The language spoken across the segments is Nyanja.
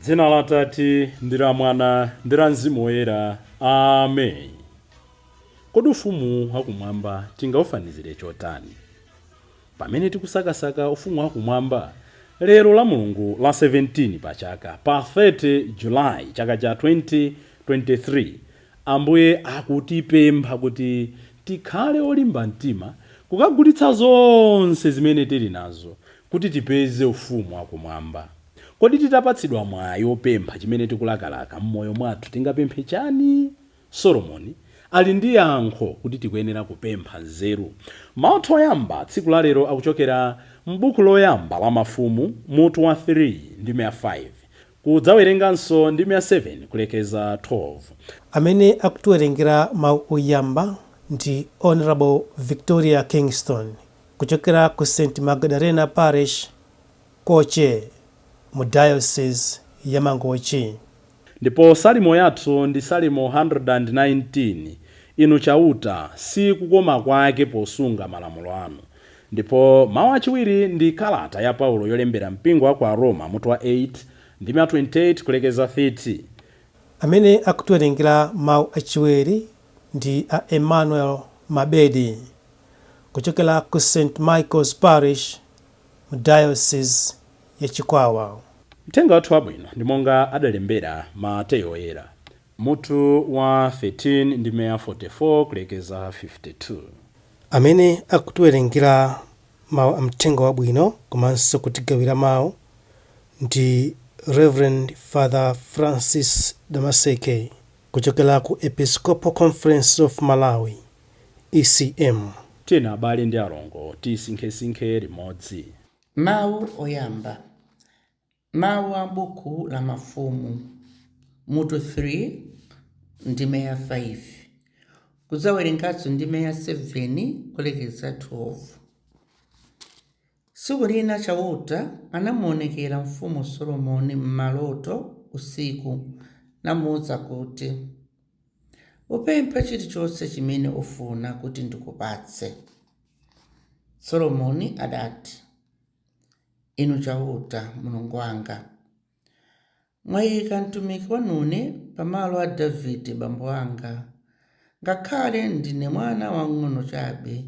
Dzina la Atate ndi la Mwana ndi la Mzimu Woyera. Amen. Kodi ufumu wakumwamba tingaufanizire chotani? Pamene tikusakasaka ufumu wakumwamba, lero la Mulungu la 17 pa chaka, pa 30 July chaka cha 2023, Ambuye akutipempha kuti tikhale olimba mtima kukagulitsa zonse zimene tili nazo kuti tipeze ufumu wakumwamba. Kodi titapatsidwa mwayi wopempha chimene tikulakalaka m'moyo mwathu tingapemphe chani? Solomoni ali ndi yankho kuti tikuyenera kupempha nzeru. Mawu athu oyamba tsiku la lero akuchokera m'buku loyamba la Mafumu mutu wa 3 ndime ya 5 kudzawerenganso ndime ya 7 kulekeza 12. Amene akutiwerengera mawu oyamba ndi Honourable Victoria Kingston kuchokera ku St Magdalena Parish, Koche mu Diocese ya Mangochi. Ndipo Salimo yathu ndi Salimo 119, Inu Chauta, si kukoma kwake posunga malamulo anu. Ndipo mawu achiwiri ndi kalata ya Paulo yolembera mpingo wa ku Aroma mutu wa 8 ndime ya 28 kulekeza 30. Amene akutiwerengera mawu achiwiri ndi a Emmanuel Mabedi kuchokera ku St Michael's Parish mu Diocese ya Chikwawa. Mthenga wathu wabwino ndi monga adalembera Mateyo Woyera, mutu wa 13 ndime ya 44 kulekeza 52. Amene akutiwerengera mawu a mthenga wabwino komanso kutigawira mawu ndi Rev Father Francis Damaseke kuchokera ku Episcopal Conference of Malawi, ECM. Tiyeni abale ndi alongo tisinkhesinkhe limodzi. Mawu oyamba. Mawu a m'buku la Mafumu, mutu 3, ndime ya 5, kudzawerenganso ndime ya 7 kulekeza 12. Tsiku lina Chauta anamuwonekera mfumu Solomoni m'maloto usiku, namuuza kuti, Upemphe chilichonse chimene ufuna kuti ndikupatse. Solomoni adati, Inu Chauta, Mulungu wanga, mwaika mtumiki wanune pa malo a Davide bambo anga, ngakhale ndine mwana wamng'ono chabe,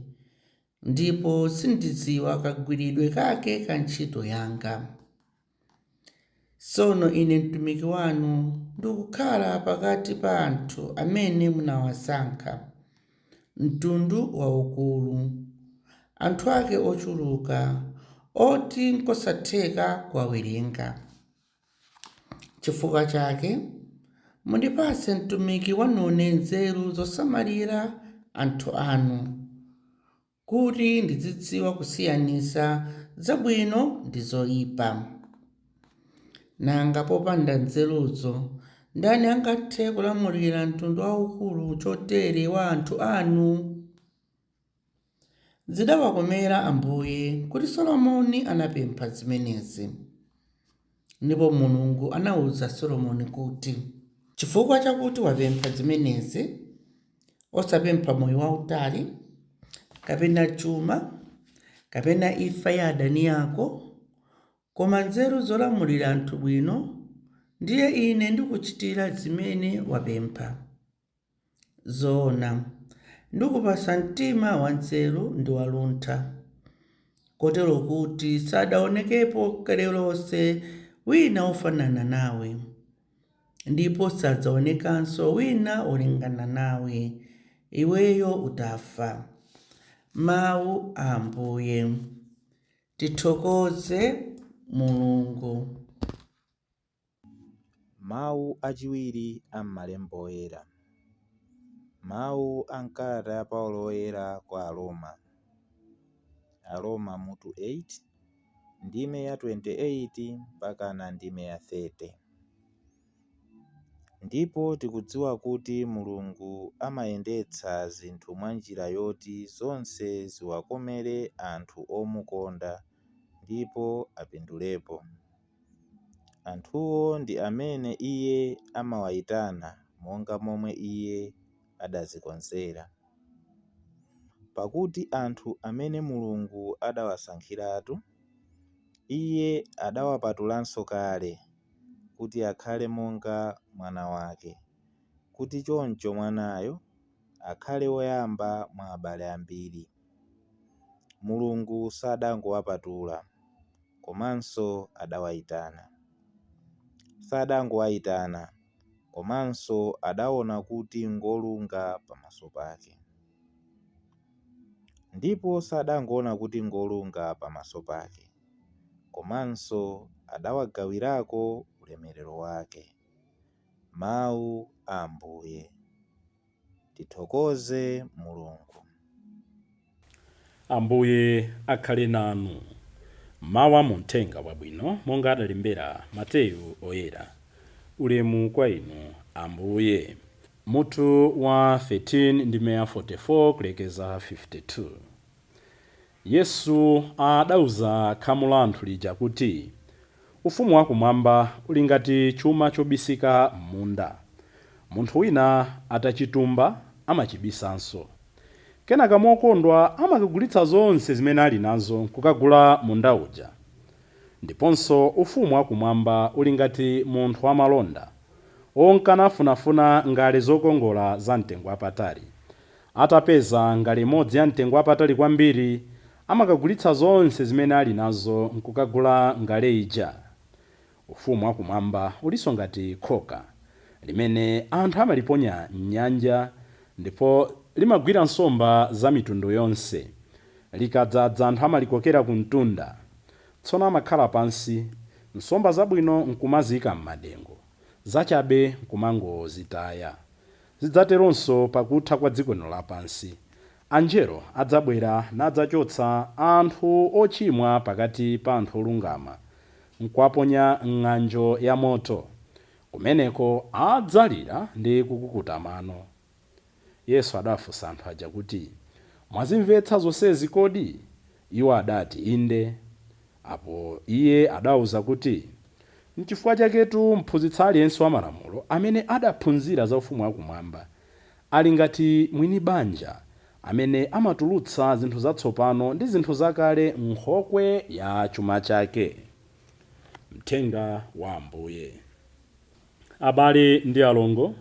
ndipo sindidziwa kagwiridwe kake ka ntchito yanga. Tsono ine mtumiki wanu ndikukhala pakati pa anthu amene munawasankha, mtundu waukulu, anthu ake ochuluka, oti nkosatheka kuwawerenga. Chifukwa chake mundipatse mtumiki wanune nzeru zosamalira anthu anu, kuti ndizidziwa kusiyanitsa zabwino ndi zoipa. Nanga popanda nzeruzo, ndani angathe kulamulira mtundu waukulu chotere wa anthu anu? Zidawakomera Ambuye kuti Solomoni anapempha zimenezi. Ndipo Mulungu anauza Solomoni kuti, Chifukwa chakuti wapempha zimenezi, osapempha moyo wautali, kapena chuma, kapena imfa ya adani ako, koma nzeru zolamulira anthu bwino, ndiye Ine ndikuchitira zimene wapempha. Zoona, ndikupatsa mtima wanzeru ndi waluntha, kotero kuti sadaonekepo kale lonse wina wofanana nawe, ndipo sadzaonekanso wina wolingana nawe, iweyo utafa. Mawu a Ambuye. Tithokoze Mulungu. Mawu achiwiri a m'Malemba Oyera. Mawu a m'kalata ya Paulo Woyera kwa Aroma. Aroma mutu 8, ndime ya 28 mpakana ndime ya 30. Ndipo tikudziwa kuti Mulungu amayendetsa zinthu mwa njira yoti zonse ziwakomere anthu omukonda ndipo apindulepo. Anthuwo ndi amene Iye amawaitana monga momwe Iye adazikonzera. Pakuti anthu amene Mulungu adawasankhiratu, Iye adawapatulanso kale, kuti akhale monga Mwana wake, kuti choncho Mwanayo akhale woyamba mwa abale ambiri. Mulungu sadangowapatula, komanso adawayitana. Sadangowayitana, komanso adaona kuti ngolunga pamaso pake. Ndipo sadangoona kuti ngolunga pamaso pake, komanso adawagawirako ulemerero wake. Mawu a Ambuye. Tithokoze Mulungu. Ambuye akhale nanu. Mawu a muthenga wabwino monga adalembera Mateyu Oyera. Ulemu kwa inu Ambuye. Mutu wa 13 ndime ya 44 kulekeza 52. Yesu adauza khamu la anthu lija kuti, Ufumu wakumwamba uli ngati chuma chobisika m'munda. Munthu wina atachitumba amachibisanso. Kenaka mokondwa amakagulitsa zonse zimene ali nazo nkukagula munda uja. Ndiponso ufumu wakumwamba uli ngati munthu wamalonda onka nafunafuna ngale zokongola za mtengo wapatali. Atapeza ngale imodzi ya mtengo wapatali kwambiri, amakagulitsa zonse zimene ali nazo nkukagula ngale ija. Ufumu wakumwamba ulinso ngati khoka limene anthu amaliponya m'nyanja ndipo limagwira nsomba za mitundu yonse. Likadzaza anthu amalikokera ku mtunda. Tsono amakhala pansi, nsomba zabwino nkumaziyika m'madengu, zachabe nkumangozitaya. Zidzateronso pakutha kwa dziko lino lapansi. Anjelo adzabwera nadzachotsa anthu ochimwa pakati pa anthu olungama, nkuwaponya m'ng'anjo ya moto. Kumeneko adzalira ndi kukukuta mano. Yesu adafunsa anthu aja kuti, Mwazimvetsa zonsezi kodi? Iwo adati, Inde. Apo iye adawauza kuti, Nchifukwa chaketu mphunzitsi aliyense wa malamulo amene adaphunzira za ufumu wakumwamba, ali ngati mwini banja amene amatulutsa zinthu zatsopano ndi zinthu zakale m'nkhokwe ya chuma chake. Mthenga wa Ambuye. Abale ndi alongo,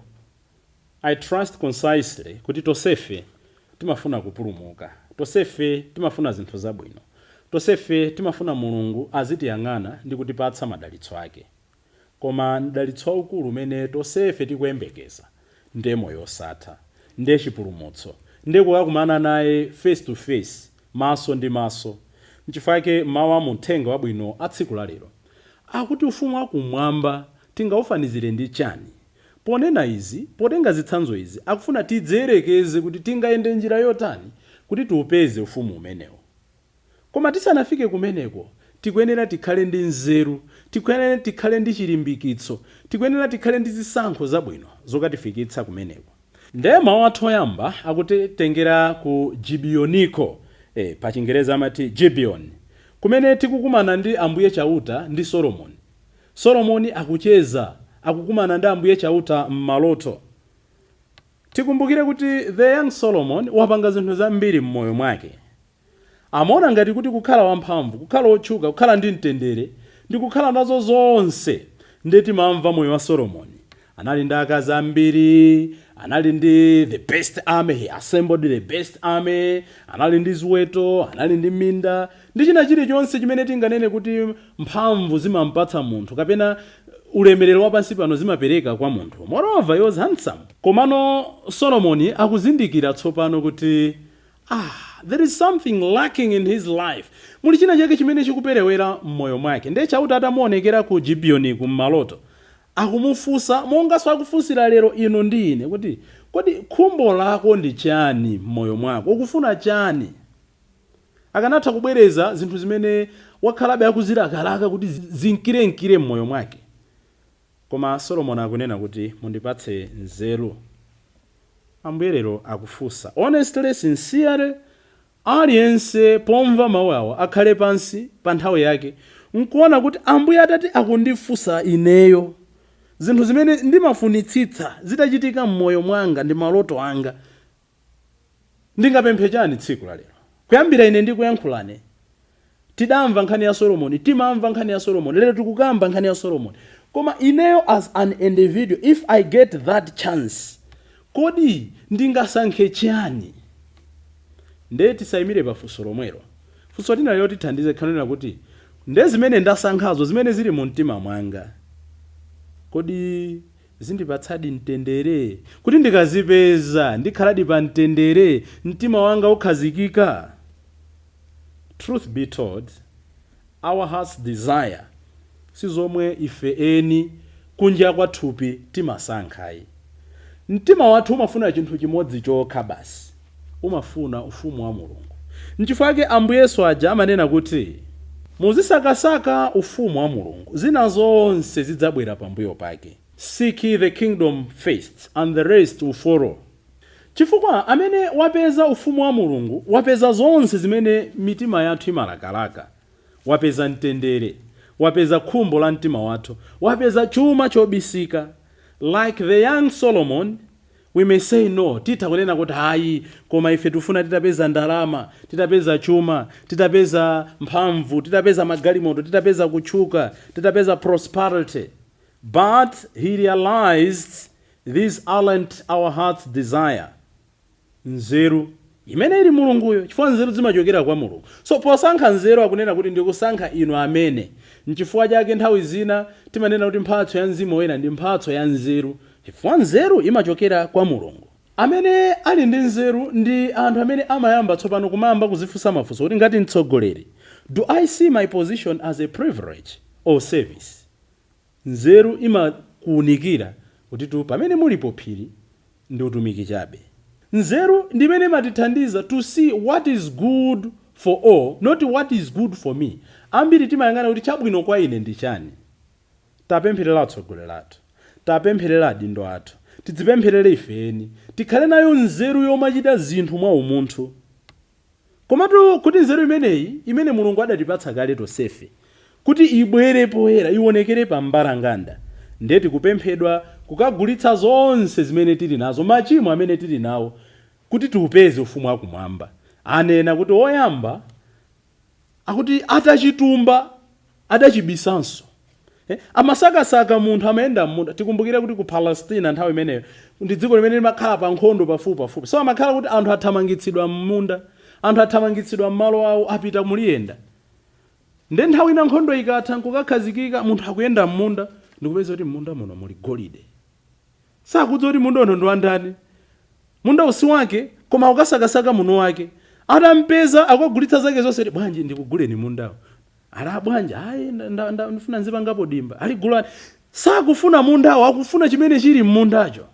I trust concisely kuti tonsefe timafuna kupulumuka, tonsefe timafuna zinthu zabwino, tonsefe timafuna Mulungu azitiyang'ana ndi kutipatsa madalitso ake. Koma mdalitso waukulu umene tonsefe tikuyembekeza ndiye moyo osatha, ndiye chipulumutso, ndiye kukakumana naye face to face, maso ndi maso. Nchifukwa chake mawu a mu Uthenga Wabwino a tsiku la lero akuti ufumu wa kumwamba tingaufanizire ndi chani? Ponena izi, potenga zitsanzo izi, akufuna tidziyerekeze kuti tingayende njira yotani kuti tiupeze ufumu umenewo. Koma tisanafike kumeneko, tikuyenera tikhale ndi nzeru, tikuyenera tikhale ndi chilimbikitso, tikuyenera tikhale ndi zisankho zabwino zokatifikitsa kumeneko. Ndiye mawu athu oyamba akutitengera ku Gibiyoniko, pa chingerezi amati Gibeon, kumene tikukumana ndi Ambuye Chauta ndi Solomoni. Solomoni akucheza, akukumana ndi Ambuye Chauta m'maloto. Tikumbukire kuti the young Solomon wapanga zinthu zambiri m'moyo mwake. Amaona ngati kuti kukhala wamphamvu, kukhala otchuka, kukhala ndi mtendere ndi kukhala nazo zonse. Ndiye timamva moyo wa Solomoni. Anali ndi akazi ambiri, anali ndi the best army, he assembled the best army, anali ndi ziweto, anali ndi minda, ndi china chilichonse chimene tinganene kuti mphamvu zimampatsa munthu kapena ulemerero wa pansi pano zimapereka kwa munthu. Moreover, he was handsome. Komano Solomoni akuzindikira tsopano kuti there is something lacking in his life. Muli china chake chimene chikuperewera m'moyo mwake. Ndiye Chauta atamuonekera ku Gibiyoniku m'maloto, akumufunsa monganso akufunsira lero inu ndi ine kuti, kodi khumbo lako ndi chani m'moyo mwako? Ukufuna chani? Akanatha kubwereza zinthu zimene wakhalabe akuzilakalaka kuti zinkirenkire m'moyo mwake. Koma Solomoni akunena kuti, mundipatse nzeru. Ambuye lero akufunsa, honestly, sincerely, aliyense pomva mawu awa akhale pansi pa nthawi yake nkuona kuti Ambuye atati akundifunsa ineyo zinthu zimene ndimafunitsitsa zitachitika m'moyo mwanga ndi maloto anga, ndingapemphe chani tsiku la lero? Kuyambira ine ndikuyankhulane, tidamva nkhani ya Solomoni, timamva nkhani ya Solomoni, lero tikukamba nkhani ya Solomoni. Koma ineyo as an individual, if I get that chance, kodi ndingasankhe chani? Ndiye tisayimire pa funso lomwelo. Funso lina lotithandize khanena kuti nde zimene ndasankhazo, zimene zili mu mtima mwanga, kodi zindipatsadi mtendere? Kuti ndikazipeza ndikhaladi pa mtendere, mtima wanga ukhazikika? Truth be told, our heart's desire sizomwe ife eni kunja kwa thupi timasankhayi. Mtima wathu umafuna chinthu chimodzi chokha basi, umafuna ufumu wa Mulungu. Nchifukwa Ambuye Yesu aja amanena kuti muzisakasaka ufumu wa Mulungu, zina zonse zidzabwera pambuyo pake. Seek ye the kingdom first and the rest will follow. Chifukwa amene wapeza ufumu wa Mulungu wapeza zonse zimene mitima yathu imalakalaka. Wapeza mtendere, wapeza khumbo la mtima wathu, wapeza chuma chobisika. Like the young Solomon, we may say no. Titha kunena kuti hayi, koma ife tifuna titapeza ndalama, titapeza chuma, titapeza mphamvu, titapeza magalimoto, titapeza kutchuka, titapeza prosperity. But he realized these aren't our heart's desire. Nzeru imene ili Mulunguyo, chifukwa nzeru zimachokera kwa Mulungu. So posankha nzeru akunena kuti ndikusankha inu amene. Nchifukwa chake nthawi zina timanena kuti mphatso ya Mzimu Woyera ndi mphatso ya nzeru, chifukwa nzeru imachokera kwa Mulungu. Amene ali ndi nzeru ndi anthu amene amayamba tsopano kumayamba kuzifunsa mafunso kuti ngati mtsogoleri, do I see my position as a privilege or service? Nzeru imakuwunikira kuti tu pamene mulipo phiri ndi utumiki chabe. Nzeru ndimene imatithandiza to see what is good for all, not what is good for me. Ambiri timayang'ana kuti chabwino kwa ine ndi chani. Tapempherera atsogoleri athu, tapempherera adindo athu, tidzipempherere ifeni, tikhale nayo nzeru yomachita zinthu mwa umunthu. Komatu kuti nzeru imeneyi imene Mulungu adatipatsa kale tonsefe kuti ibwere poyera, ionekere pa mbalanganda, ndiye tikupemphedwa kukagulitsa zonse zimene tili nazo, machimo amene tili nawo, kuti tiupeze ufumu wakumwamba. Anena kuti woyamba akuti atachitumba adachibisanso. Amasakasaka munthu amayenda mmunda. Tikumbukire kuti ku Palestina nthawi imeneyo ndi dziko limene limakhala pa nkhondo pafupi pafupi, so amakhala kuti anthu athamangitsidwa mmunda, anthu athamangitsidwa mmalo awo, apita muliyenda. Nde nthawi ina nkhondo ikatha nkukakhazikika, munthu akuyenda mmunda ndikupeza kuti mmunda muno muli golide. Sakudziwa kuti munda uno ndi wandani, munda usi wake, koma akukasakasaka muno wake. Atampeza akukagulitsa zake zonse, bwanji ndikuguleni mundawo? Ala bwanji, ayi, ndifuna nzipangapo dimba. Ali gulani. Sakufuna mundawo, akufuna chimene chili mmundacho.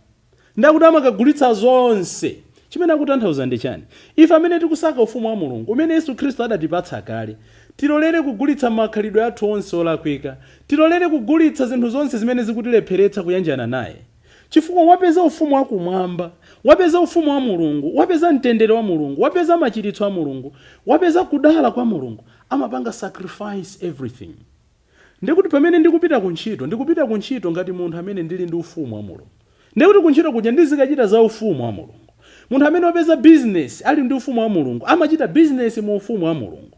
Ndakuti amakagulitsa zonse. Chimene akutanthauza ndi chani? Ife amene tikusaka ufumu wa Mulungu umene Yesu Khristu adatipatsa kale, tilolere kugulitsa makhalidwe athu onse olakwika, tilolere kugulitsa zinthu zonse zimene zikutilepheretsa kuyanjana naye, chifukwa wapeza ufumu wakumwamba, wapeza ufumu wa Mulungu, wapeza mtendere wa Mulungu, wapeza machiritso a Mulungu, wapeza kudala kwa Mulungu, amapanga sacrifice everything. Ndikuti pamene ndikupita kuntchito, ndikupita kuntchito ngati munthu amene ndili ndi ufumu wa Mulungu. Ndikuti kuntchito kuja ndizikachita za ufumu wa Mulungu. Munthu amene wapeza business ali ndi ufumu wa Mulungu amachita business mu ufumu wa Mulungu.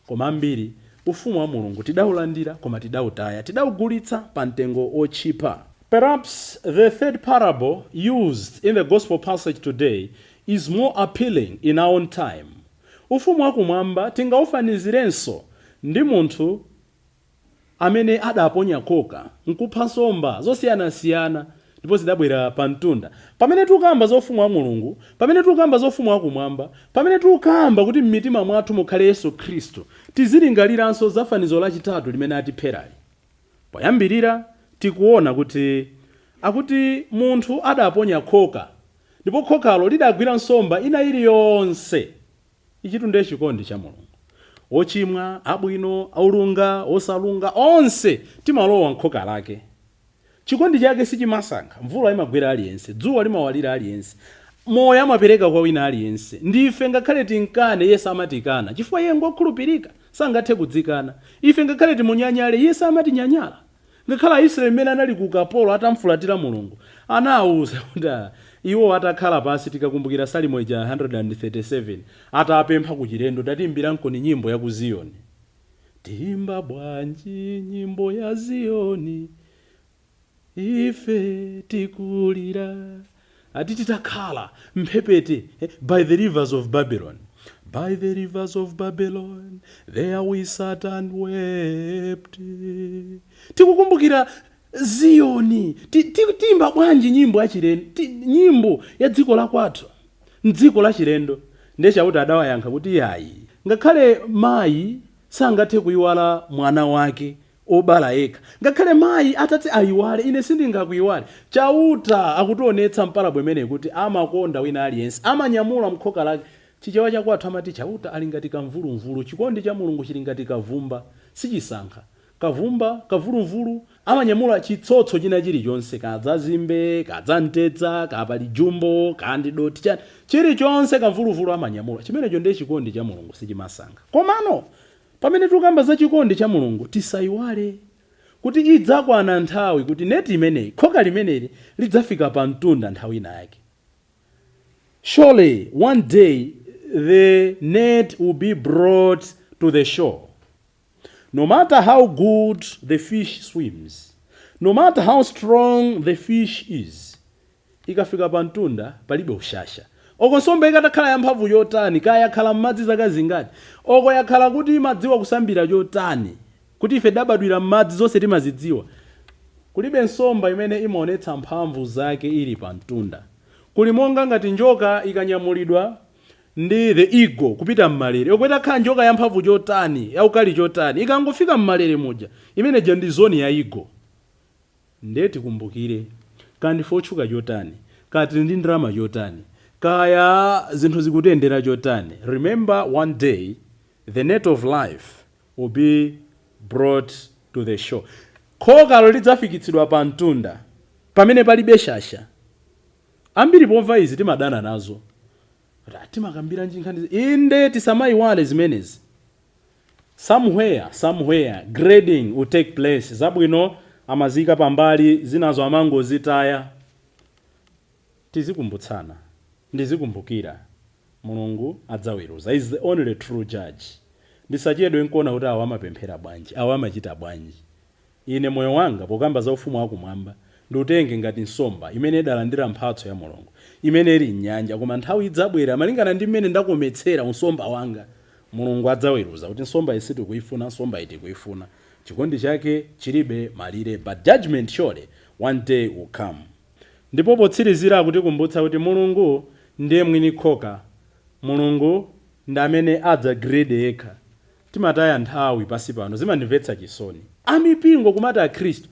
Koma ambiri ufumu wa Mulungu tidawulandira koma tidawutaya, tidawugulitsa pa mtengo otchipa. Perhaps the third parable used in the gospel passage today is more appealing in our own time. Ufumu wakumwamba tingawufanizirenso ndi munthu amene adaponya khoka nkupha nsomba zosiyanasiyana ndipo zidabwera pa mtunda. Pamene tikukamba za ufumu wa Mulungu, pamene tikukamba za ufumu wakumwamba, pamene tikukamba kuti m'mitima mwathu mukhale Yesu Khristu, tizilingaliranso za fanizo lachitatu limene atipherali. Poyambirira tikuona kuti akuti munthu adaponya khoka ndipo khokalo lidagwira nsomba ina iliyonse. Ichitu ndiye chikondi cha Mulungu. Ochimwa, abwino, olunga, osalunga, onse timalowa m'khoka lake. Chikondi chake sichimasankha. Mvula imagwera aliyense, dzuwa limawalira aliyense, moyo amapereka kwa wina aliyense. Ndife ngakhale tinkane, iye samatikana, chifukwa iye ngokhulupirika, sangathe kudzikana. Ife ngakhale timunyanyale, iye samatinyanyala. Ngakhale Aisraeli mmene anali ku ukapolo atamfulatira Mulungu, anawuza kuti iwo atakhala pansi, tikakumbukira Salimo ija 137, atapempha ku chilendo, tatiimbirankoni nyimbo ya ku Ziyoni. Tiyimba bwanji nyimbo ya Ziyoni? Ife tikulira ati titakhala mphepete, by the rivers of Babylon. By the rivers of Babylon, there we sat and wept. Tikukumbukira Ziyoni. Timba bwanji nyimbo yachilendo, nyimbo ya dziko la kwathu mdziko la chilendo? Ndiye Chauta adawayankha kuti yayi, ngakhale mayi sangathe kuyiwala mwana wake obala yekha, ngakhale mayi atati ayiwale, ine sindingakuyiwale. Chauta akutionetsa mpalabwe imeneyi kuti amakonda wina aliyense, amanyamula mkhoka lake. Chichewa chakwathu amati Chauta ali ngati kamvulumvulu. Chikondi cha Mulungu chili ngati kavumba, sichisankha. Kavumba, kavulumvulu amanyamula chitsotso china chilichonse, kadzazimbe, kadzamtedza, kapali jumbo, kandidoti, chani chilichonse, kamvuluvulu amanyamula chimenecho. Ndiye chikondi cha Mulungu, sichimasankha. Komano pamene tikukamba za chikondi cha Mulungu, tisayiwale kuti idzakwana nthawi kuti neti imeneyi, khoka limeneli lidzafika pa mtunda nthawi ina yake. Surely one day the net will be brought to the shore. No matter how good the fish swims, no matter how strong the fish is, ikafika pa mtunda palibe ushasha. Oko nsomba ikatakhala yamphamvu yotani, kaya yakhala m'madzi zaka zingati, oko yakhala kuti imadziwa kusambira chotani, kuti ife dabadwira m'madzi, zonse timazidziwa, kulibe nsomba imene imaonetsa mphamvu zake ili pa mtunda. Kuli monga ngati njoka ikanyamulidwa ndi the eagle kupita mmalere. Oko itakhala njoka yamphamvu chotani, yaukali chotani, ikangofika mmalere muja, imeneja ndi zone ya eagle. Ndiye tikumbukire, kaya ndife otchuka chotani, kaya tili ndi ndalama chotani, kaya zinthu zikutiyendera chotani, remember, one day the net of life will be brought to the shore. Khokalo lidzafikitsidwa pa mtunda pamene palibe shasha. Ambiri pomva izi timadana nazo. Kuti, "Ah, timakambira nkhani?" Inde, tisamayiwale zimenezi. Somewhere, somewhere grading will take place. Zabwino amazika pambali, zinazo amangozitaya. Tizikumbutsana, ndizikumbukira Mulungu adzaweruza, is the only true judge. Ndisachedwe nkuona kuti awa amapemphera bwanji, awa amachita bwanji. Ine moyo wanga, pokamba za ufumu wakumwamba, ndiutenge ngati nsomba imene idalandira mphatso ya Mulungu, imene ili mnyanja. Koma nthawi idzabwera, malingana ndi mmene ndakometsera unsomba wanga, Mulungu adzaweruza kuti nsomba iyi sitikuifuna, nsomba iyi tikuifuna. Chikondi chake chilibe malire, but judgment surely one day will come. Ndipo potsirizira akutikumbutsa kuti Mulungu ndiye mwini khoka. Mulungu ndi amene adzagrade yekha. Timataya nthawi pasi pano, zimandimvetsa chisoni, amipingo kumati akhristu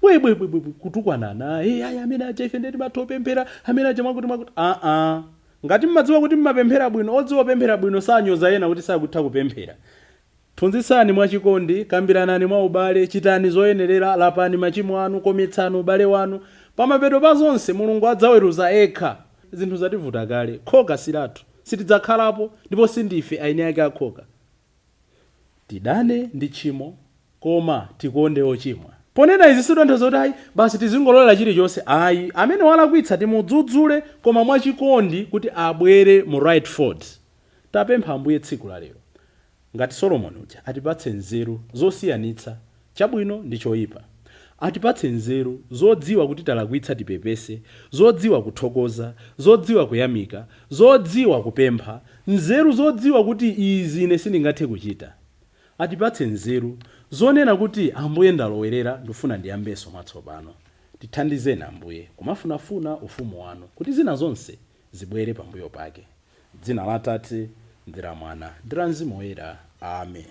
bwebwebwebwe kutukwanana, hey, ayi, amene aja ife ndiye timatha kupemphera, amene aja mwakuti mwakuti. Aa, ngati mmadziwa kuti mmapemphera bwino, odziwa kupemphera bwino sanyoza ena kuti sakutha kupemphera. Phunzitsani mwachikondi, kambiranani mwa ubale, chitani zoyenerera, lapani machimo anu, kometsani ubale wanu. Pamapeto pa zonse Mulungu adzaweruza ekha. Zinthu zativuta kale. Khoka silathu, sitidzakhalapo, ndipo sindife aini ake akhoka. Tidane ndi tchimo, koma tikonde ochimwa. Ponena izi sitanthauza kuti ayi, basi tizingololera chilichonse, ayi. Amene walakwitsa timudzudzule, koma mwachikondi, kuti abwere mu right fold. Tapempha Ambuye tsiku la lero, ngati Solomoni uja, atipatse nzeru zosiyanitsa chabwino ndi choyipa, atipatse nzeru zodziwa kuti talakwitsa tipepese, zodziwa kuthokoza, zodziwa kuyamika, zodziwa kupempha, nzeru zodziwa kuti izi ine sindingathe kuchita. Atipatse nzeru zonena kuti, "Ambuye, ndalowerera, ndifuna ndiyambenso mwatsopano." Tithandizeni Ambuye kumafunafuna ufumu wanu, kuti zina zonse zibwere pambuyo pake. Dzina la Tate ndi la Mwana ndi la Mzimu Woyera, amen.